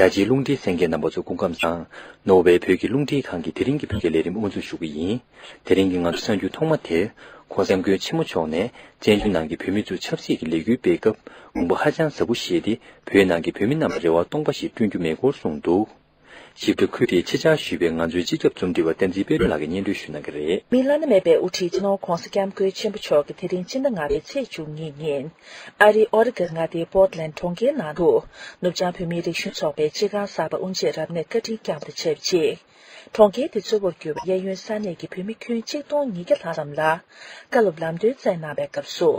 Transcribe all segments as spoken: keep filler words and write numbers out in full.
རྒྱ་ཆེའི་རླུང་འཕྲིན་གསན་མཁན་རྣམ་པ་ཚོ་སྐུ་ཁམས་བཟང་། ནོར་ཝེ་བོད་ཀྱི་རླུང་འཕྲིན་ཁང་གི་དེ་རིང་གི་བོད་སྐད་ལས་རིམ་དབུ་འཛུགས་ཞུ་གི་ཡིན། དེ་རིང་གི་ང་ཚོའི་གསར་འགྱུར་ཐོག་མ་དེ། ྋགོང་ས་ྋསྐྱབས་མགོན་ཆེན་པོ་མཆོག་ནས་བཙན་བྱོལ་ནང་གི་བོད་མི་ཚོས་ཆབ་སྲིད་ཀྱི་ལས་འགུལ་སྤེལ་སྐབས་དགོངས་པ་ཧ་ཅང་ཟབ་པོ་བཞེས་ཏེ། བོད་ནང་གི་བོད་མི་རྣམས་ལ་རེ་བ་སྟོང་པ་ཞིག་བསྐྲུན་རྒྱུ་མེད་སྐོར་གསུངས་འདུག། ཞིབ་ཕྲ་ཁུལ་དེའི་ཆེད་བཅར་ཞུས་པའི་ང་ཚོའི་སྤྱི་ཁྱབ་རྩོམ་སྒྲིག་པ་བསྟན་འཛིན་དཔལ་སྒྲོན་ལགས་ཀྱིས་སྙན་སྒྲོན་ཞུ་གནང་གི་རེད། མི་བླ་ན་མེད་པའི་དབུ་ཁྲིད་སྤྱི་ནོར་༧གོང་ས་༧སྐྱབས་མགོན་ཆེན་པོ་མཆོག་གིས་དེ་རིང་སྤྱི་ཟླ་ལྔ་པའི་ཚེས་བཅུ་གཉིས་ཉིན། ཨ་རིའི་ཨོ་རི་གྷན་མངའ་སྡེའི་པོར་ཊི་ལེན་ཌི་གྲོང་ཁྱེར་ནང་དུ། ནུབ་བྱང་བོད་མིའི་རིག་གཞུང་ཚོགས་པའི་སྤྱི་ཁང་གསར་པ་དབུ་འབྱེད་རབ་གནས་བཀའ་དྲིན་བསྐྱངས་པ་དང་ཆབས་ཅིག། གྲོང་ཁྱེར་དེ་གཙོ་བོར་གྱུར་པའི་གཡས་གཡོན་ས་གནས་ཀྱི་བོད་མི་ཁྱོན་ཆིག་སྟོང་ཉིས་བརྒྱ་ལྷག་ཙམ་ལ། བཀའ་སློབ་ལམ་སྟོན་སྩལ་གནང་བའི་སྐབས་སུ།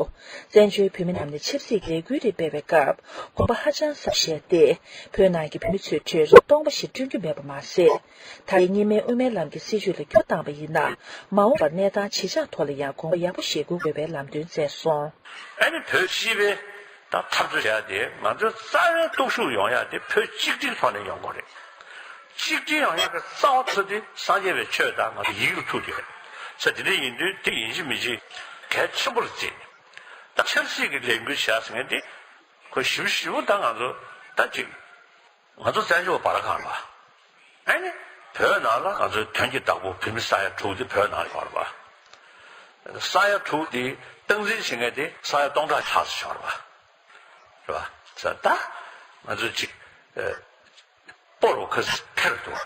བཙན་བྱོལ་བོད་མི་རྣམས་ནས་ཆབ་སྲིད་ཀྱི་ལས་འགུལ་རེ་སྤེལ་བའི་སྐབས། དགོངས་པ་ཧ་ཅང་ཟབ་བཞེས་ཏེ། བོད་ནང་གི་བོད་མི་ཚོའི་གྲས་རེ་སྟོང་པ་ཞིག་བསྐྲུན་རྒྱུ་མེད་པ་མ་ཟད། ད་རེས་གཉིས་སྨན་དབུ་མའི་ལམ་གྱི་སྲིད་བྱུས་ལ་འགྱུར་བཏང་བ་ཡིན་ན། མ་འོངས་པར་གནས་སྟངས་ཇི་ཆགས་ཐོག་ལ་ཡང་དགོངས་པ་ཡག་པོ་བཞེས་དགོས་དགོས་པའི་ལམ་སྟོན་སྩལ་སོང་། ཨ་ནི་བོད་སྤྱི་པའི་ད་འཐབ་རྩོད་བྱ་ཡ་དེ་ང་ཚོའི་རྩ་བའི་སྟོབས་ཤུགས་ཡོང་ཡ་དེ་བོད་གཅིག་སྒྲིལ་ཐོག་ནས་ཡོང་དགོས་རེད། གཅིག་སྒྲིལ་ཡོང་ཡ་གི་རྩ་བ་ཚུད་དེ་སངས་རྒྱས་པའི་ཆོས་དང་ང་ཚོ་ཡིག་ལ་ཐུག་དེ་རེད། ས་དེ་འདྲ་ཡིན་དུས་དེ་ཡིན་གཅིག་མིན་གཅིག་གལ་ཆེན་པོ་རེད་བརྩིས། ད་ཆབ་སྲིད་ཀྱི་ལས་འགུལ་བྱ་ཟེར་མཁན་དེ་ཁོ་ཞིབ་ཞིབ་པོ་ད་ང་ཚོ་ད་ཅིག་ང་ཚོ་བཙན་བྱོལ་བ་ར་གང་ལ། ཨ་ནི། བོད་ནང་ལ་ང་ཚོའི་དོན་གྱི་བདག་པོ་བོད་མི་ས་ཡ་དྲུག་དེ་བོད་ནང་ཡོད་རེད་པ། ས་ཡ་དྲུག་དེ་སྟངས་འཛིན་བྱེད་མཁན་དེ་ས་ཡ་སྟོང་ཕྲག་ལྷག་ཙམ་ཡོད་རེད་པ། རེད་པ། ས་ད། ང་ཚོ་ཅིག་ཨ། སྤོ་རུ་ཁ་ཐེར་འདུག་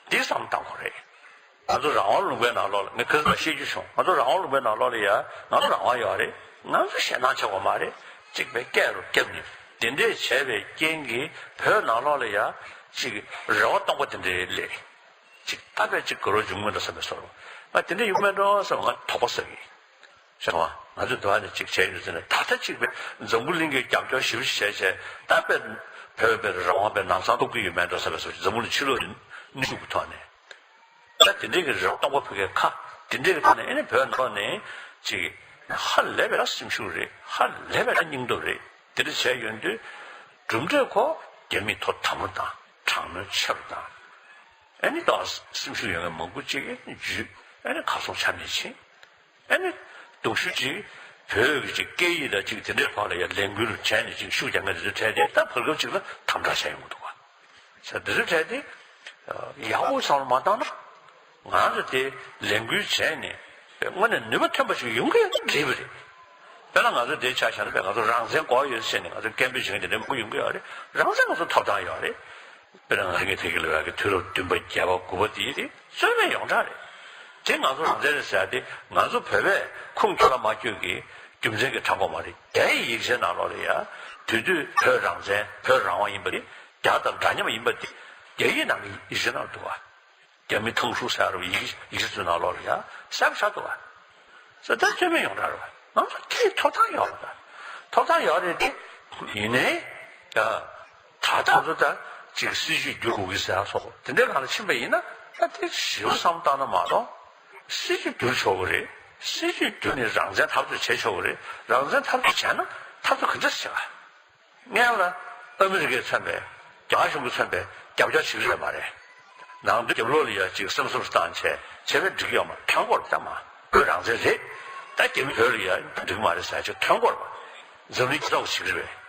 འདི་བསམ་བཏང་དགོས་རེད། ང་ཚོ་རང་དབང་ལུང་པའི་ནང་ལོགས་ལ་ངས་ཁ་སང་བཤད་རྒྱུ་བྱུང་། ང་ཚོ་རང་དབང་ལུང་པའི་ནང་ལོགས་ལ་ཡ་ང་ཚོ་རང་དབང་ཡོད་རེད། ང་ཚོ་ཞེད་སྣང་ཆེ་བ་མ་རེད། གཅིག་པའི་སྐད་རུ་བརྒྱབ་ནས་དེ་འདྲས་བྱས་པའི་རྐྱེན་གྱིས་བོད་ནང་ལོགས་ལ་ཡ་གཅིག་རེ་བ་སྟོང་པ་དེ་འདྲས་སླེབས། གཅིག་ད་པས་གཅིག་དགའ་རབ་འབྱུང་མོད་འགྲོ་བསམ་པའི་བཟོ་འདྲ། ང་དེ་འདྲས་ཡོང་མེད་འགྲོ་བསམ་ང་དོགས་པ་ཟ་གི། ཤེས་བ། ང་ཚོས་འདི་བ་ནས་གཅིག་བྱས་ཡོད་ཟེར་ནས་ད་ལྟ་གཅིག་པའི་འཛམ་བུ་གླིང་གི་རྒྱབ་སྐྱོར་ཞེ་པོ་ཞིག་བྱས་བྱས་ད་དཔེ་བོད་པའི་རང་དབང་པའི་ལམ་སང་གཏོགས་ཀྱི་ཡོད་མེད་འགྲོ་བསམ་པའི་བཟོ་ཞིག་འཛམ་བུ་གླིང་ཕྱི་ལོགས་ནུས་ཤུགས་ཀྱི་ཐོག་ནས། ད་དེ་འདྲའི་གི་རང་སྟོང་པ་ཕ་གིའི་ཁ་དེ་འདྲའི་གི་ཐོག་ནས་ཨེ་ནི་བོད་ནང་ནས་གཅིག་ཧ་ལས་པའི་ལ་སེམས་ཤུགས་རེད། ཧ་ལས་པའི་ལ་སྙིང་སྟོབས་རེད། དེ་འདྲ་བྱས་ཡོང་དུས་གྲུབ་འབྲས་ཁོ་རྒྱ་མིས་ཐོག་དམ་པོ་དང་དྲག་གནོན་ཆེ་རུ་དང་། ཨེ་ནི་ད་སེམས་ཤུགས་ཡོད་མཁན་མང་པོ་གཅིག་གིས་འཇུས། ཨེ་ནི་ཁ་སང་ཆ་མེད་ཕྱིན། ཨ་ནི། སྡུག་ཤོས་ཅིག་བོད་ཀྱི་ཅིག་སྐད་ཡིག་དང་ཅིག་དེ་འདྲའི་བར་ལ་ཡང་ལས་འགུལ་བྱས་ནས་ཅིག་ཤུགས་རྒྱག་མཁན་དེ་ཚོའི་གྲས་དེ་ད་བར་སྐབས་ཅིག་ལ་དམ་དྲག་བྱས་ཡོང་གི་འདུག་བ། ས་དེ་ཚོའི་གྲས་དེ་ཡག་པོ་བསམ་བློ་མ་བཏང་ན་ང་རང་ཚོ་དེ་ལས་འགུལ་བྱས་ནས་དངོས་གནས་ནུས་པ་ཐོན་པ་ཞིག་ཡོང་གི་ཡོད་ན་འགྲིག་པ་རེད། དཔེར་ན་ང་ཚོ་དེ་ཆ་བཞག་ན་ང་ཚོ་རང་བཙན་དགོས་ཡོད་ཟེར་ནས་ང་ཚོ་སྐད་འབོད་བྱེད་མཁན་དེ་འདྲ་མང་པོ་ཡོང་གི་ཡོད་རེད། རང་བཙན་ང་ཚོ་ཐོབ་ཐང་ཡོད་རེད། དཔེར་ན་ང་ཚོ་དེ་གི་ལོ་ཡག་གི་དུས་རབས་བདུན་པ་བརྒྱད་པ་དགུ་པ་དེའི་རིང་རྩོད་མེད་ཡོངས་གྲགས་རེད། དེ་ང་ཚོ་རང་བཙན་རེད་ཟེར་ཡ་དེ་ང་ཚོ་བོད་པས་ཁུངས་འཁྱོལ་ལ་མ་འཁྱོལ་གི་རྒྱུ་མཚན་གྱི་གྲངས་འབོར་མ་རེད། རྒྱ་ཡི་ཡིག་ཆའི་ནང་ལོགས་ལ་ཡ་དེ་དུས་བོད་རང་བཙན་བོད་རང་དབང་ཡིན་པ་དེ་རྒྱ་དང་འདྲ་མཉམ་ཡིན་པ་དེ་རྒྱ་ཡིག་ནང་གི་ཡིག་ཆའི་ནང་འདུག་བ། རྒྱ་མི་ཐང་ཧྲུའུ་ཟེར་བ་ཡིག་ཡིག་ཆ་ཚོའི་ནང་ལོགས་ལ་ཡ་གསལ་པོ་ཆགས་འདུག་བ། ས་ད་རྩོད་མེད་ཡོངས་གྲགས་རེད་བ། ང་ཚོ་དེའི་ཐོབ་ཐང་ཡོད་རེད་ད། ཐོབ་ཐང་ཡོད་རེད་དེ། ཡིན་ནའི། ད་ད་ང་ཚོ་ད་ཅིག་སྲིད་བྱུས་བསྒྱུར་དགོས་ཀྱི་ཟེར་ཡ་སོགས་དེ་འདྲའི་ནང་ལ་ཕྱིན་པ་ཡིན་ན་ད་དེ་ཞིབ་བསམ་བཏང་ན་མ་གཏོགས། སྲིད་བྱུས་བསྒྱུར་ཆོག་གི་རེད། སྲིད་བྱུས་བསྒྱུར་ནས་རང་བཙན་འཐབ་རྩོད་བྱེད་ཆོག་གི་རེད། རང་བཙན་འཐབ་རྩོད་བྱས་ན་འཐབ་རྩོད་ག་འདྲ་བྱེད་ག་སྔོན་ལ་ཨ་མི་རི་ཀས་མཚོན་པའི་རྒྱ་གར་གཞུང་གིས་མཚོན་པའི་རྒྱབ་སྐྱོར་བྱེད་ཀྱི་རེད་མ་རེད། ནང་དོན་རྒྱབ་ལོགས་ལ་ཡ་ཅིག་སེམས་གསོ་བཏང་བྱས་བྱས་པའི་འགྲིག་གི་ཡོད་མ་རེད། ཐོན་གྱི་ཡོད་རེད་ད་མ། བོད་རང་བཙན་རེད། ད་རྒྱ་མི་བོད་ལ་ཡ་འགྲིག་གི་མ་རེད་ཟེར་ཅིག་ཐོན་གྱི་ཡོད་རེད་པ། འཛམ་གླིང་རྒྱལ་ཚོགས་ཀྱིས་བྱེད་ཀྱི་རེད་པས།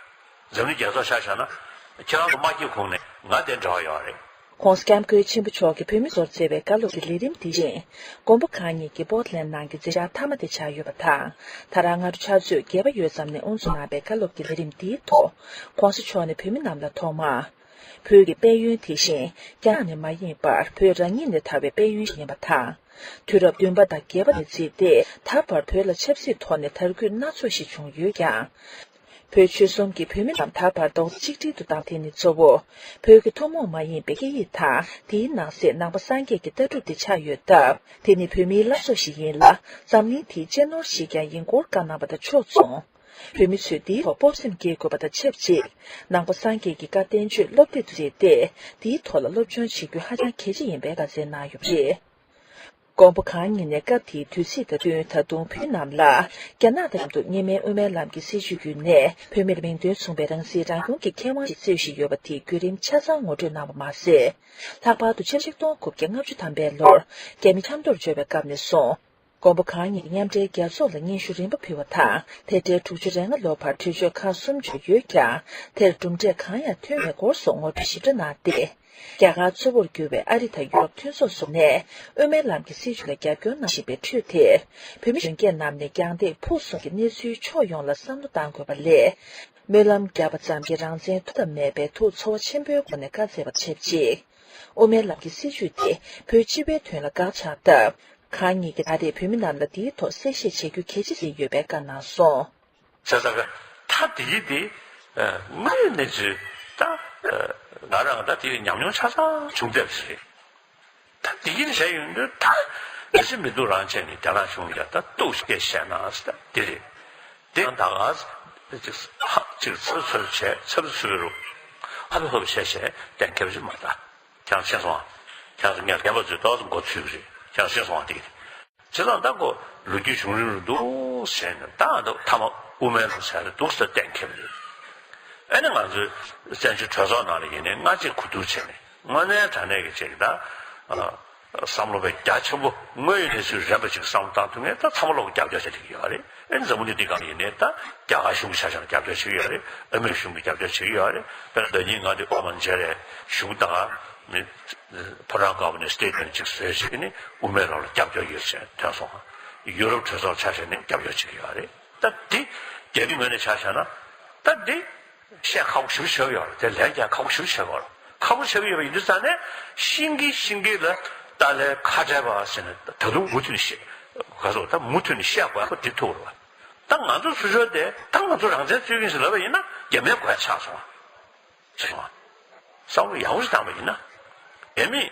འཛམ་གླིང་རྒྱལ་ཚོགས་ཆ་བཞག་ན་ཁྱེད་རང་ཚོ་དམག་སྐྱིད་ཁོངས་ནས་ང་དེ་འབྲེལ་བ་ཡོད་རེད། ྋགོང་ས་ྋསྐྱབས་མགོན་ཆེན་པོ་མཆོག་གིས་བོད་མི་ཚོར་བསྩལ་བའི་བཀའ་སློབ་ཀྱི་ལས་རིམ་དེ་བཞིན། དགོན་པ་ཁག་གཉིས་ཀྱི་པོར་ཊི་ལེན་ཌི་ནང་གི་མཛད་འཆར་མཐའ་མ་དེ་ཆགས་ཡོད་པ་དང་། ད་རང་སྔ་དྲོ་ཕྱག་ཚོད་བརྒྱད་པ་ཡོལ་ཙམ་ནས་དབུ་འཛུགས་གནང་བའི་བཀའ་སློབ་ཀྱི་ལས་རིམ་འདིའི་ཐོག ྋགོང་ས་མཆོག་ནས་བོད་མི་རྣམས་ལ་ཐོག་མར། བོད་ཀྱི་དཔལ་ཡོན་དེ་བཞིན་རྒྱ་ནག་ནས་མ་ཡིན་པར་བོད་རང་ཉིད་ནས་དར་བའི་དཔལ་ཡོན་ཞིག་ཡིན་པ་དང་། དུས་རབས་བདུན་པ་དང་བརྒྱད་པ་ནས་བརྩིས་ཏེ་ད་བར་བོད་ལ་ཆབ་སྲིད་ཐོག་ནས་དར་རྒུད་སྣ་ཚོགས་ཤིག་བྱུང་ཡོད་ཀྱང་། བོད་ཆོལ་གསུམ་གྱི་བོད་མི་རྣམས་ད་བར་རྡོག་རྩ་གཅིག་སྒྲིལ་དུ་བཏང་། དེ་ནི་གཙོ་བོ་བོད་ཀྱི་ཐུན་མོང་མ་ཡིན་པའི་སྐད་ཡིག་དང་དེའི་ནང་གསེས་ནང་པ་སངས་རྒྱས་ཀྱི་ལྟ་གྲུབ་དེ་ཆགས་ཡོད་སྟབས། དེ་ནི་བོད་མིའི་བླ་སྲོག་ཞིག་ཡིན་ལ། འཛམ་གླིང་དེའི་གཅེས་ནོར་ཞིག་ཀྱང་ཡིན་སྐོར་བཀའ་གནང་བ་དང་ཕྱོགས་མཚུངས། བོད་མི་ཚོས་འདིའི་ཐོག་སྤོབས་སེམས་སྐྱེ་དགོས་པ་དང་ཆབས་ཅིག་ནང་པ་སངས་རྒྱས་ཀྱི་བཀའ་བསྟན་བཅོས་སློབ་དེབ་ཏུ་བརྩིས་ཏེ། འདིའི་ཐོག་ལ་སློབ་སྦྱོང་བྱེད་རྒྱུ་ཧ་ཅང་གལ་ཆེ་ཡིན་པའི་བཀའ་སྩལ་གནང་ཡོད་པ་རེད། དགོན་པ་ཁག་གཉིས་ནས་སྐབས་དེའི་དུས་ཚིགས་དང་བསྟུན། ད་དུང་བོད་རྣམས་ལ་རྒྱ་ནག་དང་མཉམ་དུ་གཉིས་སྨན་དབུ་མའི་ལམ་གྱི་སྲིད་བྱུས་བརྒྱུད་ནས་བོད་མིར་མིང་དོན་མཚུངས་པའི་རང་སྲིད་རང་སྐྱོང་གི་ཁེ་དབང་ཞིག་རྩོད་བཞིན་ཡོད་པ་དེའི་བརྒྱུད་རིམ་ཆ་ཚང་ངོ་སྤྲོད་གནང་བ་མ་ཟད། ལྷག་པར་དུ་ཕྱི་ལོ་ཆིག་སྟོང་དགུ་བརྒྱ་ལྔ་བཅུ་ཐམ་པའི་ལོར་རྒྱ་མི་ཆབ་མདོར་བྱོལ་བའི་སྐབས་ནས་བཟུང་། མགོན་པོ་གང་ཉིད་མཉམ་འབྲེལ་རྒྱལ་ཚོགས་ལ་སྙན་ཞུ་རིམ་པ་ཕུལ་བ་དང་། དེ་འབྲེལ་དྲུག་ཅུ་རེ་ལྔ་ལོ་བར་གྲོས་ཆོད་ཁག་སུམ་ཅུ་ཡོད་ཀྱང་། དེར་གྲུབ་འབྲས་གང་ཡང་ཐོན་མེད་སྐོར་སོགས་ངོ་སྤྲོད་ཞིབ་ཕྲ་གནང་སྟེ། རྒྱ་གར་གཙོ་བོར་གྱུར་པའི་ཨ་རི་དང་ཡུ་རོབ་མཐུན་ཚོགས་སོགས་ནས་དབུ་མའི་ལམ་གྱི་སྲིད་བྱུས་ལ་རྒྱབ་སྐྱོར་གནང་བཞིན་པའི་ཁྲོད་དེར། བོད་མི་གཞོན་སྐྱེས་རྣམས་ནས་རྒྱང་ཐག་ཕུགས་གསུམ་གྱི་གནས་ཚུལ་ཕྱོགས་ཡོངས་ལ་བསམ་བློ་གཏང་དགོས་པ་ལས། སྨོན་ལམ་བརྒྱབ་པ་ཙམ་གྱིས་རང་བཙན་ཐོབ་ཐབས་མེད་པའི་ཐུགས་ཚོར་བ་ཆེན་པོའི་སྒོ་ནས་བཀའ་སྩལ་བ་ཆབས་ཅིག་དབུ་མའི་ལམ་གྱི་སྲིད་བྱུས་དེ་བོད་སྤྱི་པའི་དོན་ལ་དགག་ཆགས་སྟབས། གང་ཉིད་ཀྱིས་ད་ལྟའི་བོད་མི་རྣམས་ལ་དེའི་ཐོག་གསལ་བཤད་བྱེད་རྒྱུ་གལ་ཆེ་ཟིན་ཡོད་པའི་བཀའ་གནང་སོང་། ཆ་ཚང་ག་ད་དེ་ཡིན་དེ། དངོས་ཡོད་གནས་ཚུལ་ད། ང་རང་ད་དེ་ཉམས་མྱོང་ཆ་ཚང་བྱུང་བསྡད་པ་ཞིག་རེད། ད་དེ་ཡིན་བྱས་ཡོང་དུས་ད་ལས་སེམས་མི་འདུག་རང་བྱས་ནས་རྒྱ་ནག་གཞུང་ལ་ད་གཏུག་སྐད་བཤད་ན་ཟེར་ད་དེ་རེད། དེ་ཡང་ད་ག་ཅིག་ཧ་ཅིག་ཚབ་ཚུབ་བྱས་ཚབ་ཚུབ་རུ་ཧ་པ་ཧོབ་བྱས་བྱས་གཏན་འཁེལ་བ་ཞིག་མ་ད། ཁྱེད་རང་ཤེས་སོང་ཨ། ཁྱེད་རང་ཚོ་ངས་རྒན་པ་ཚོའི་ཏོག་ཙམ་མགོ་ཚོས་ཀྱི་རེད། ཁྱེད་རང་ཤེས་སོང་ཨ་དེ། བྱས་ཙང་ད་ཁོ་ལོ་རྒྱུས་བྱུང་རིམ་རུ་འདུག་ཟེར་ནས་ད་འདུག་མཐའ་མ་དབུ་མའི་ལམ་ཟེར་རེ་འདུག་ཟེར་གཏན་འཁེལ་བ་རེད། ཨ་ནི་ང་ཚོའི་བཙན་བྱོལ་གྲོས་ཚོགས་ནང་ལ་ཡིན་ནའི་སྔ་རྗེས་གོ་བསྡུར་བྱས་ནས་དངོས་གནས་དྲང་གནས་ཀྱི་ཅིག་ད། བསམ་བློ་དཔེ་རྒྱ་ཆེན་པོ་དངོས་ཡོད་གནས་ཚུལ་རན་པ་ཅིག་བསམ་བློ་བཏང་ཐུབ་མཁན་ད་ཚང་མ་ལོག་རྒྱབ་སྐྱོར་བྱེད་ཀྱི་ཡོད་རེད། ཨ་ནི་འཛམ་བུ་གླིང་འདི་སྒང་ལ་ཡིན་ནའི་ད་རྒྱ་གར་གཞུང་གི་ཆ་བཞག་ན་རྒྱབ་སྐྱོར་བྱེད་ཀྱི་ཡོད་རེད། ཨ་མེ་རི་གཞུང་གིས་རྒྱབ་སྐྱོར་བྱེད་ཀྱི་ཡོད་རེད། དཔེར་ན་ཟླ་ཉིན་ང་འདི་ཨོ་མན་མཇལ་རེད། གཞུང་དང་ནི་ཕོ་བྲང་དཀར་པོ་ནས་སི་ཊེ་ཊི་མེན་ཊི་ཅིག་བཟོས་བྱས་ནས་དབུ་མའི་ལམ་ལ་རྒྱབ་སྐྱོར་ཡོད་ཅེས་ཐོན་སོང་། ཡུ་རོབ་གྲོས་ཚོགས་ཆ་བཞག་ནས་རྒྱབ་སྐྱོར་བྱེད་ཀྱི་ཡོད་རེད། ད་འདི་རྒྱ་མི་ངོས་ནས་ཆ་བཞག་ན་ད་འདི་བཤད་ཁག་པོ་ཞེ་པོ་ཆགས་ཡོད་རེད། དེ་ལན་རྒྱག་ཁག་པོ་ཞེ་པོ་ཆགས་ཡོད་རེད། ཁག་པོ་ཆགས་ཡོད་པ་ཡིན་དུས་ཙང་ནས་ཤིང་གི་ཤིང་གི་ལ་ཏཱ་ལའི་ཁ་བྲལ་བ་ཟེར་ནས་ད་དུང་མུ་མཐུད་ནས་བཤད་ག་ཚོད་ད་མུ་མཐུད་ནས་བཤད་དགོས་པ་འདི་ཐུག་རེད་བ། ད་ང་ཚོ་སུ་ཆོས་དེ་ད་ང་ཚོ་རང་བཙན་རྩོད་ཀྱི་ཡིན་ཟེར་ལབ་པ་ཡིན་ན་རྒྱ་མིའི་མགོ་ཡ་ཆག་སོང་བ། ཆག་སོང་བ། བསམ་བློ་ཡག་པོ་ཞིག་བཏང་བ་ཡིན་ན། རྒྱ་མིས་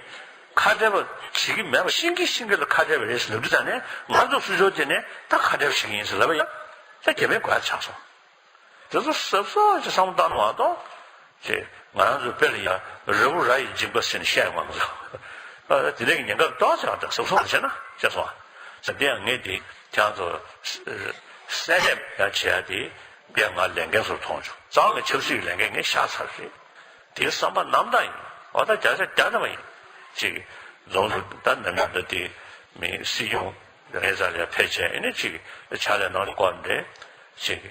ཁ་བྲལ་བ་བྱེད་ཀྱི་མེད་པ་ཤིང་གི་ཤིང་གི་ལ་ཁ་བྲལ་བ་རེད་ཟེར་ལབ་དུས་ཙང་ནས་ང་ཚོ་སུ་ཆོས་དེ་ནས་ད་ཁ་བྲལ་བ་བྱེད་ཀྱི་ཡིན་ཟེར་ལབ་པ་ཡིན་ན་ད་རྒྱ་མིའི་མགོ་ཡ་ཆག་སོང་། དེ་ཚོ་གཟབ་གཟབ་ཅིག་བསམ་བློ་བཏང་མ་གཏོགས། ཅེས་ང་རང་ཚོའི་དཔེ་ལ་ཡང་རི་བོ་ར་ཡི་འཇིགས་པ་ཟེར་ནས་བཤད་ཡོང་བ་ང་ཚོ། ཨ་དེ་འདྲའི་ཉེན་ཁ་ཏོག་ཙམ་ཡང་གཟབ་གཟབ་བྱས་ན་ཤེས་སོང་ཨ། ཟེར་དེ་ཡང་ངས་དེ་ཁྱེད་རང་ཚོ་གསལ་འདེབས་ཡང་བྱེད་ཡ་དེ་དེ་ཡང་ང་ལས་འགན་ཚོར་མཐོང་བྱུང་། རྩ་བ་ནས་ཆབ་སྲིད་ཀྱི་ལས་འགན་ངས་བཞག་ཚར་རེད། དེའི་བསམ་པ་རྣམ་དག་ཡིན། འོ་ད་བརྒྱ་ཆ་བརྒྱ་ཐམ་པ་ཡིན། ཅིག་རྫོང་དུ་ད་ནམ་ཡང་ད་དེ་མི་སྲིད་སྐྱོང་ངའི་རྩ་ལ་ཕལ་ཆེར་ཨེ་ནི་ཅིག་ཕྱག་ལས་གནང་དགོས་འདྲ་ཅིག་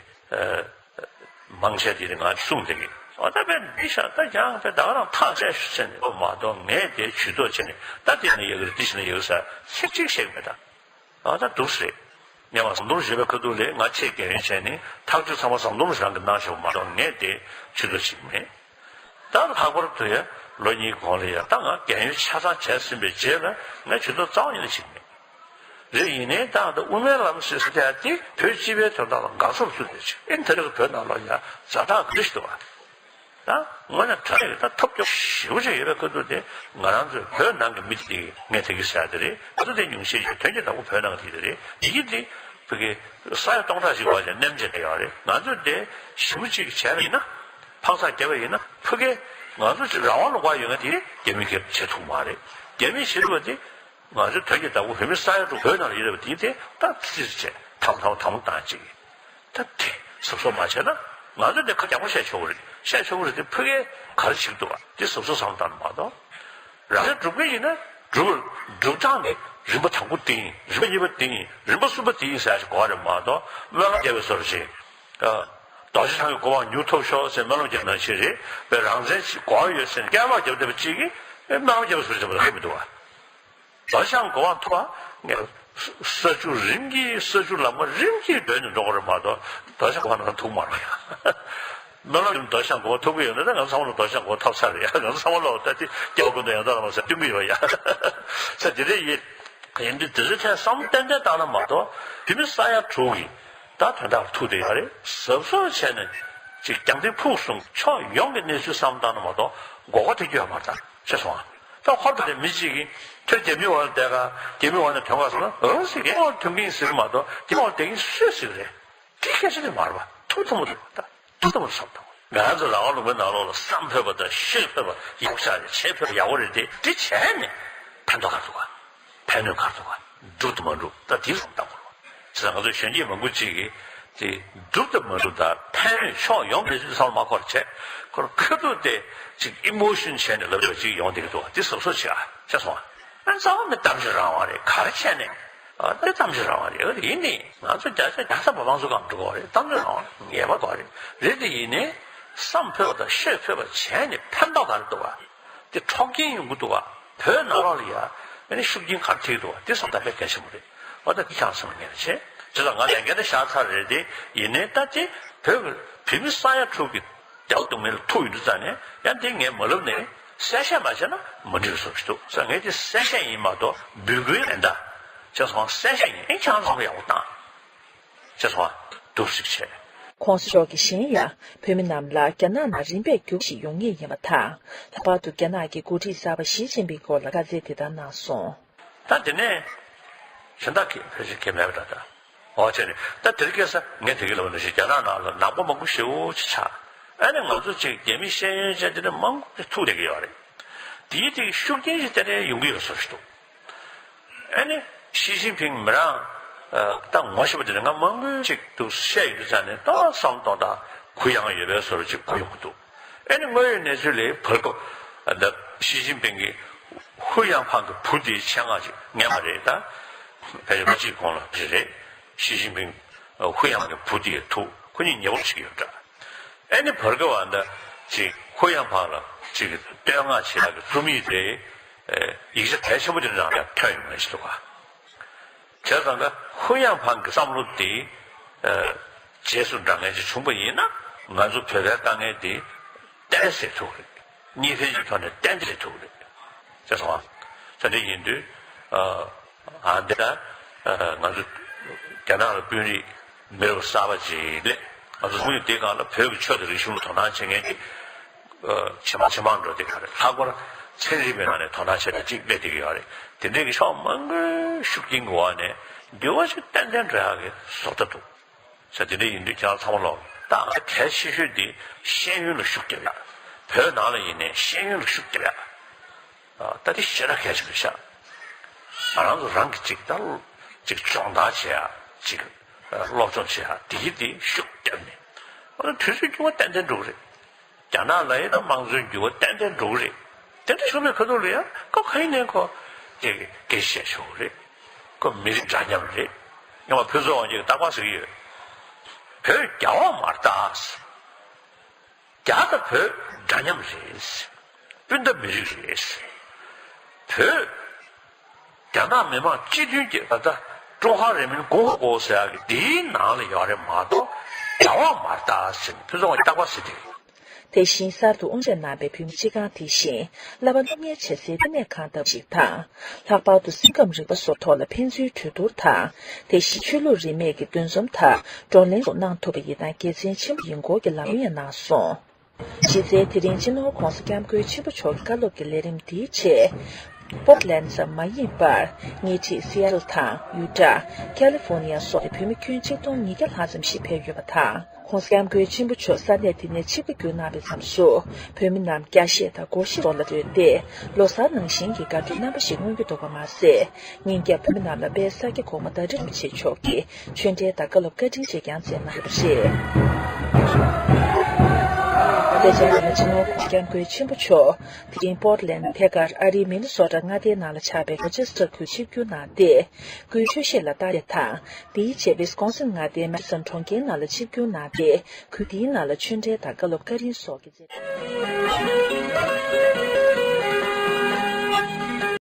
མང་ཆེ་དེ་ང་གསུངས་བསྡད་ཀྱི། འོ་ད་དཔེ་འདི་ཤ་ད་ཀྱང་དཔེ་ད་ག་རང་ཐག་བཅད་ཤོག་ཟེར་ནས་འོ་མ་གཏོགས་ངས་དེ་ཇུས་གཏོགས་བྱས་ནས་ད་དེ་ནས་ཡག་གི་རེད་འདི་ཞིག་ན་ཡག་གི་ཟེར་ཚིག་གཅིག་བཤད་ཀྱི་མེད་ད། འོ་ད་འདུག་སེ་རེད། སྔོན་མ་ཟམ་གདོང་བཞུགས་པའི་ཁ་ཐུག་ལས་ང་ཆེས་རྒན་ཡོལ་བྱས་ནས་ཐག་གཅོད་ཚང་མ་ཟམ་གདོང་རང་གིས་གནང་ཤོག་མ་གཏོགས་ངས་དེ་ཇུས་གཏོགས་བྱེད་ཀྱི་མེད། ད་ལྷག་པར་དུ་ཡང་ལོ་གཉིས་གོང་ལ་ཡང་ད་ང་རྒན་ཡོལ་ཆ་ཚང་བྱས་ཟིན་པའི་རྗེས་ལ་ངས་ཇུས་གཏོགས་རྩ་བ་ཉིད་ནས་བྱེད་ཀྱི་མེད། རེད། ཡིན་ནའི་ད་ལྟ་དབུ་མའི་ལམ་ཟེར་ཟེར་ཡ་དེ་བོད་སྤྱི་པའི་དོན་དག་ལ་དགག་བྱ་བཟོས་ཏེ་ཅིག་ཨེ་ད་རེས་བོད་ནང་ལོགས་ཡ་ཛ་དྲག་གི་ཞིག་འདུག་བ། ད་དངོས་གནས་དྲང་གནས་ཀྱི་ད་ཐབས་སྐྱོ་ཞེ་པོ་ཅིག་ཡོད་པའི་ཁ་ཐུག་དེ་ང་རང་ཚོའི་བོད་ནང་གི་མི་དེ་ངས་དེ་གི་ཟེར་ཡ་དེ་རེད། ང་ཚོ་དེ་ཉུང་ཤས་ཤིག་དོན་གྱི་བདག་པོ་བོད་ནང་གི་དེ་རེད། ཡི་གེ་དེ་བོད་ཀྱི་ས་ཡ་སྟོང་ཕྲག་ཅིག་བར་ལ་མཉམ་བྱས་ཡོད་རེད། ང་ཚོ་དེ་ཞེ་པོ་ཅིག་བྱས་པ་ཡིན་ན་འཕག་འཚག་བརྒྱབ་པ་ཡིན་ན་ཕ་གི་ང་ཚོ་རང་དབང་ལ་དགའ་ཡོད་མཁན་དེ་རྒྱ་མི་གིས་བྱེད་ཐུབ་མ་རེད། རྒྱ་མིས་བྱེད་ཐུབ་པ་དེ། ང་ཚོའི་དོན་གྱི་བདག་པོ་བོད་མི་ས་ཡ་དྲུག་བོད་ནང་ལ་ཡོད་རེད་པ། དེ་དེ་ད་ཙི་ཙི་བྱས་དམ་དམ་དམ་བཏང་ཅིག་ད་དེ་གཟབ་གཟབ་མ་བྱས་ན་ང་ཚོ་འདི་ཁ་རྒྱག་པོ་བཤད་ཆོག་གི་རེད། བཤད་ཆོག་གི་རེད་དེ་ཕ་གིས་ག་རེ་བྱེད་ཀྱི་འདུག་བ། དེ་གཟབ་གཟབ་བསམ་བཏང་ན་མ་གཏོགས། རང་ཚོ་སྒྲུབ་ཀྱི་ཡིན་ན་སྒྲུབ་སྒྲུབ་སྟངས་ནི་རིམ་པ་དང་པོ་དེ་ཡིན། རིམ་པ་གཉིས་པ་དེ་ཡིན། རིམ་པ་གསུམ་པ་དེ་ཡིན་ཟེར་ཞིག་གོ་བ་རེད་མ་གཏོགས་སྨོན་ལམ་རྒྱབ་པའི་བཟོ་འདྲ་ཞིག་རྡོ་རྗེ་འཆང་གི་གོ་འཕང་མྱུར་ཐོབ་ཤོག་ཟེར་སྨོན་ལམ་རྒྱབ་ནང་བཞིན་རེད་པས། རང་བཙན་ཞིག་གོ་བ་ཡོད་ཟེར་ནས་སྐད་འབོད་རྒྱབ་བསྡད་པ་གཅིག་གིས་སྨོན་ལམ་རྒྱབ་པའི་བཟོ་འདྲ་ཞིག་ལ་ཧེ་མི་འདུག་བ། རྡོ་རྗེ་འཆང་གི་གོ་འཕང་ཐོབ་པ་ངས་ས་བཅུ་རིམ་གྱིས་ས་བཅུ་ལམ་ཁ་རིམ་གྱིས་བགྲོད་ནས་འགྲོ་དགོས་རེད་མ་གཏོགས་རྡོ་རྗེ་འཆང་གི་གོ་འཕང་ནང་ཐུག་མ་རེད་ཡ། སྨོན་ལམ་རྒྱབ་རྡོ་རྗེ་འཆང་གི་གོ་འཕང་ཐོབ་ཀྱི་ཡོད་ན་ད་ང་ཚོ་ཚང་མ་ལ་རྡོ་རྗེ་འཆང་གི་གོ་འཕང་ཐོབ་ཚར་རེད་ཡ། ང་ཚོ་ཚང་མ་ལ་ད་དེ་སྐྱེ་བ་ཀུན་ཏུ་ཡང་དག་ལ་མ་ཟེར་སྟོན་གྱི་ཡོད་ཡ། ས་དེ་འདྲ་ཡིན། ཡིན་དུས་དེ་ཚོའི་ཐད་བསམ་བློ་ཏན་ཏན་བཏང་ན་མ་གཏོགས་བོད་མི་ས་ཡ་དྲུག་གིས་ད་དོན་དག་ཐུག་བསྡད་ཡོད་རེད། གཟབ་གཟབ་བྱས་ནས་ཅིག་རྒྱང་ཐག་ཕུགས་གསུམ་ཕྱོགས་ཡོངས་ཀྱི་གནས་ཚུལ་བསམ་བློ་བཏང་ན་མ་གཏོགས་མགོ་སྐོར་ཐེབས་རྒྱུ་ཡོད་མ་རེད། ད་ཤེས་སོང་ཨ། ད་ཧོབ་སྟེ་མི་གཅིག་གིས་ཁྱོད་རྒྱ་མི་འོག་ལ་བསྡད་ག་རྒྱ་མི་འོག་ནས་ཐོན་ག་ཟེར་ན་འོ་ཟེར་གི་འོག་ཐོན་གི་ཡིན་ཟེར་གི་མ་གཏོགས་རྒྱ་མི་འོག་ལ་བསྡད་ཀྱི་ཡིན་སུས་ཟེར་གི་རེད། དེ་སྐད་ཆ་དེ་མ་རེད་པ། ཐུགས་དམ་པོ་ད། ཐུགས་དམ་པོ་བསམ་དང་། ང་རང་ཚོ་རང་དབང་ལུང་པའི་ནང་ལོགས་ལ་བསམ་ཕོད་པ་དང་ཤེས་ཕོད་པ་ཡག་པོ་ཆགས་རེད། བྱེད་ཕོད་པ་ཡག་པོ་རེད་དེ། འདི་བྱས་ནས་ཕན་ཐོགས་ག་རེ་འདུག་ག་ཕན་གནོད་ག་རེ་འདུག་ག་འགྲུབ་དང་མ་འགྲུབ་ད་དེ་བསམ་བཏང་དགོས་རེད། བྱས་ཙང་ང་ཚོ་གཞོན་སྐྱེས་མང་པོ་ཅིག་གིས་དེ་འགྲུབ་དང་མ་འགྲུབ་དང་ཕན་གནོད་ཕྱོགས་ཡོངས་ཀྱི་བསམ་བློ་མ་འཁོར་བྱས་ཁོ་རང་ཁ་ཐུག་དེ་ཅིག་ཨི་མོ་ཤོན་བྱས་ནས་ལབ་ཡོད་ཅིག་ཡོང་བསྡད་ཀྱི་འདུག་ག་དེ་གཟབ་གཟབ་བྱེད་ཨ། ཤེས་སོང་ཨ། ཨ་རྩ་བ་ནས་གཏམ་བཤད་རང་དབང་རེད། ག་རེ་བྱས་ནས། ཨ་དེ་གཏམ་ཤོད་རང་བ་རེད། ཡིན་ནི་ང་ཚོ་རྒྱ་ཆེ་རྒྱ་ས་བ་མང་ཚོ་གང་འགྲོ་གོ་རེད། གཏམ་ཤོད་རང་བ་ངེས་པ་གོ་རེད། རེད་དེ་ཡིན་ནི་བསམ་ཕོད་པ་དང་ཤེས་ཕོད་པ་བྱས་ནས་ཕན་ཐོགས་ག་རེ་འདུག་བ། དེ་འཕྲོག་རྐྱེན་ཡོང་གི་འདུག་བ། བོད་ནང་ལོགས་ལ་ཡ་ཨ་ནི་ཤུགས་རྐྱེན་ག་རེ་ཐེབས་འདུག་བ། དེ་བསམ་ད་དཔེ་གལ་ཆེན་པོ་རེད། འོ་ད་དེ་ཁྱང་སེམས་ངེས་ནས་བྱས་དེ་ལ་ང་ལས་འགན་ད་བཞག་ཚར་རེད། དེ་ཡིན་ནི་ད་དེ་བོད་ཀྱི་བོད་མི་ས་ཡ་དྲུག་གི་དེའུ་སྡུག་བསྔལ་ཐུག་ཡོད་དུས་ཙང་ནས་ཡང་འདི་ངས་མ་ལབ་ནས་གསལ་བཤད་མ་བྱས་ན་མ་འགྲིག་བཟོ་ཞིག་འདུག་ཟེར། ངས་འདི་གསལ་བཤད་ཡིན་མ་གཏོགས་འབོད་སྐུལ་མིན་ད་བྱས་སོང་། གསལ་བཤད་ཡིན། ཨེ་ཁྱང་ཚང་མ་ཡག་པོ་བཏང་བྱས་སོང་། འདུག་ཞིག་བྱས། ཁོང་སོགས་ཀྱིས་གཞན་ཡང་བོད་མི་རྣམས་ལ་རྒྱ་ནག་ནང་རིམ་པས་རྒྱུག་ཞིག་ཡོང་ངེས་ཡིན་པ་དང་། ལྷག་པར་དུ་རྒྱ་ནག་གི་འགོ་ཁྲིད་གསར་པ་ཞི་ཅིན་ཕིང་སྐོར་ལ་བཀའ་སྩལ་དེ་ལྟར་གནང་སོང་། ད་དེ་ནས་གཞན་དག་གིས་ཕལ་ཆེར་གལ་མེད་པ་འདྲ་ད། འོ་བྱས་ནས་ད་དེ་རིང་ཁ་སང་ངས་དེ་གི་ལབ་ནས་ཞིག་རྒྱ་ནག་ནང་ལ་ནག་པོ་མང་པོ་ཞེ་པོ་ཅིག་ཆགས། ཨ་ནི་ང་ཚོ་ཅིག་རྒྱ་མི་ཤེས་ཡོན་ཅན་དེ་འདྲ་མང་པོ་ཅིག་ཐུག་བསྡད་ཀྱི་ཡོད་རེད། དེའི་དེ་གི་ཤུགས་རྐྱེན་ཞིག་དེ་འདྲ་ཡོང་གི་ཡོད་བཟོ་ཞིག་འདུག་ཨ་ནི་ཞི་ཅིན་ཕིང་མི་རང་ད་ངོ་ཤེས་པ་དེ་འདྲ་ང་མང་པོ་ཅིག་འདུག་བཤད་ཡོང་དུས་ཙང་ནས་ད་བསམ་བློ་གཏོང་སྟངས་གུ་ཡངས་ཡོད་པའི་བཟོ་འདྲ་ཅིག་གོ་ཡོང་གི་འདུག་ཨ་ནི་དངོས་ཡོད་གནས་ཚུལ་ལ་བར་སྐབས་ཨ་ད་ཞི་ཅིན་ཕིང་གི་ཧུ་ཡང་ཕང་གི་བུ་དེའི་ཆེད་མངགས་ཅིག་སྔོན་མ་རེད། ད་ཕལ་ཆེར་ལོ་གཅིག་གོང་ལ་རེད། ཞི་ཅིན་ཕིང་ཧུ་ཡང་ཕང་གི་བུ་དེའི་ཐུག་ཁོ་གཉིས་ཉེ་པོ་ཞིག་ཡོད་འདྲ། ཨ་ནི་བར་སྐབས་ཨ་ད་ཅིག་ཧུ་ཡང་ཕང་ལ་ཅིག་བསྟོད་བསྔགས་བྱེད་ཡག་གི་རྩོམ་ཡིག་དེ་ཡིག་ཆ་གལ་ཆེན་པོ་དེ་འདྲ་ཡང་ཐོན་ཡོང་ངེས་ཞིག་འདུག་ག་བྱས་ཙང་ཀ་ཧུ་ཡང་ཕང་གི་བསམ་བློ་དེ་རྗེས་སུ་འབྲང་མཁན་ཅིག་བྱུང་པ་ཡིན་ན་ང་ཚོ་བོད་པའི་དཀའ་ངལ་དེ་ཏན་ཏན་སེལ་ཐུབ་རེད། གཉིས་ཕན་གྱི་ཐོག་ནས་ཏན་ཏན་སེལ་ཐུབ་རེད། བྱས་ཙང་ད་འདི་ཡིན་དུས་ཨ་འདི་ལ་ང་ཚོ་རྒྱ་ནག་ལ་དཔོན་རིགས་མི་རབས་གསར་པ་ཅིག་སླེབས། ང་ཚོ་དངོས་ཡོད་དེ་སྒང་ལ་བོད་ཀྱི་ཆོས་དང་རིག་གཞུང་ལ་དོ་སྣང་བྱེད་མཁན་ཅིག་ཇེ་མང་ཇེ་མང་འགྲོ་བསྡད་ཀྱི་རེད། ལྷག་པར་ཚན་རིག་པའི་ནང་ནས་དོ་སྣང་བྱེད་མཁན་ཅིག་སླེབས་བསྡད་ཀྱི་ཡོད་རེད། དེ་འདྲའི་གི་ཕྱོགས་མང་པོའི་ཤུགས་རྐྱེན་གྱི་འོག་ནས་འགྱུར་བ་ཞིག་ཏན་ཏན་འགྲོ་ཡག་གི་བཟོ་ལྟ་འདུག་ས་དེ་འདྲ་ཡིན་དུས་ཁྱེད་རང་ཚང་མ་ལོག་ད་གལ་ཆེ་ཤོས་དེ་ཤེས་ཡོན་ལ་ཤུགས་རྒྱབ་ཡག་བོད་ནང་ལ་ཡིན་ནའི་ཤེས་ཡོན་ལ་ཤུགས་རྒྱབ་ཡག་ད་དེ་ཞེ་དྲག་གལ་ཆེན་པོ་ཤག་ང་རང་ཚོ་རང་གི་ཅིག་ད་ཅིག་སྦྱོང་བརྡར་བྱེད་ཡག་ཅིག་སློབ་སྦྱོང་བྱེད་ཡག་དེ་གི་དེ་ཤུགས་བརྒྱབ་ནས་ཨ་ནི་དུས་ཚོད་རྒྱུན་པ་ཏན་ཏན་འགྲོ་གི་རེད། རྒྱ་ནག་ལ་ཡིན་ན་དམངས་གཙོའི་འགྱུར་བ་ཏན་ཏན་འགྲོ་གི་རེད། དེ་འདྲ་བྱུང་བའི་ཁ་ཐུག་ལ་ཡང་ཁོ་ག་ཡིན་ནའི་ཁོ་དེ་གི་སྐད་ཆ་བཤད་ཆོག་གི་རེད། ཁོ་མི་རིགས་འདྲ་མཉམ་རེད། སྔོན་མ་ཕུན་ཚོགས་དབང་རྒྱལ་གྱིས་རྟག་པར་ཟེར་གྱི་ཡོད། བོད་རྒྱ་དབང་མ་རེད་ད། རྒྱ་དང་བོད་འདྲ་མཉམ་རེད། སྤུན་ཟླ་མི་རིགས་རེད། བོད་རྒྱ་ནག་མི་དམངས་སྤྱི་མཐུན་གྱི་ད་ལྟ་ཀྲུང་ཧྭ་རིང་མིན་ཀུང་ཧྭ་ཟེར་ཡག་གི་དེའི་ནང་ལ་ཡོད་རེད་མ་གཏོགས་རྒྱ་དབང་མ་རེད་ད་ཟེར་ནས་ཕུན་ཚོགས་དབང་རྟག་པར་ཟེར་དེ་རེད། དེ་བཞིན་གསར་དུ་དབུ་འབྱེད་གནང་པའི་བོད་མི་སྤྱི་ཁང་དེ་བཞིན་བསླབ་པ་སློབ་གཉེར་བྱེད་སའི་ལྟེ་གནས་ཁང་ལྟ་བུ་ཞིག་དང་། ལྷག་པར་དུ་སེམས་ཁམས་རིག་པ་སོགས་ཐོག་ལ་ཕན་ཚུན་གྲོས་བསྡུར་དང་། དེ་བཞིན་ཆོས་ལུགས་རིས་མེད་ཀྱི་འདུ་འཛོམས་དག་བགྲོ་གླེང་སོགས་གནང་ཐུབ་པ་ཡིན་ན་དགེ་མཚན་ཆེན་པོ་ཡིན་སྐོར་གྱི་ལམ་སྟོན་ཡང་གནང་སོང་། གཞི་རྩའི་དེ་རིང་སྤྱི་ནོར་༧གོང་ས་༧སྐྱབས་མགོན་ཆེན་པོ་མཆོག་གི་བཀའ་སློབ་ཀྱི་ལས་རིམ་འདིའི་ཆེད། པོར་ཊི་ལེན་ཙམ་མ་ཡིན་པར། ཉེ་འཁྲིས་སི་ཨེ་ཊལ་དང་ཡུ་ཊ། ཁ་ལི་ཧྥོར་ནི་ཡ་སོགས་ནས་བོད་མི་ཁྱོན་ཆིག་སྟོང་ཉིས་བརྒྱ་ལྷག་ཙམ་ཞིག་ཕེབས་ཡོད་པ་དང་།༧གོང་ས་༧སྐྱབས་མགོན་ཆེན་པོ་མཆོག་ས་གནས་དེ་ནས་ཆིབས་ཁ་བསྒྱུར་གནང་བའི་མཚམས་སུ། བོད་མི་རྣམས་རྒྱ་གཞས་དང་སྒོར་གཞས་སོགས་ལ་རོལ་ཏེ། ལོ་གསར་ནང་བཞིན་གྱི་དགའ་སྤྲོའི་རྣམ་པ་ཞིག་མངོན་གྱི་འདུག་པ་མ་ཟད། ཉིན་རྒྱབ་བོད་མི་རྣམས་ལ་དཔལ་ས་སྐྱ་གོང་མ་ཟླ་སྒྲོན་རིན་པོ་ཆེ་མཆོག་གིས་ཆོས་འབྲེལ་དང་བཀའ་སློབ་བཀའ་དྲིན་བཅས་ཀྱང་སྩལ་གནང་ཡོད་པ་རེད། དེ་རྗེས་ལ་སྤྱི་ནོར་༧གོང་ས་༧སྐྱབས་མགོན་ཆེན་པོ་མཆོག་དེ་རིང་པོར་ཊི་ལེན་ཐད་ཀར་ཨ་རིའི་མི་ནི་སོ་ཊ་མངའ་སྡེའི་ནང་ལ་ཆགས་པའི་རོ་ཆེ་སི་ཊར་ཁུལ་ཆིབས་བསྒྱུར་གནང་སྟེ། ཁུལ་ཆོས་གཞས་ལ་སྟ་རེ་དང་། དེའི་རྗེས་ཝི་སི་ཀོན་སིན་མངའ་སྡེའི་མེ་ཌི་སོན་གྲོང་ཁྱེར་ནང་ལ་ཆིབས་བསྒྱུར་གནང་སྟེ། ཁུལ་དེའི་ནང་ལ་ཆོས་འབྲེལ་དང་བཀའ་སློབ་བཀའ་དྲིན་སོགས་ཀྱི་མཛད།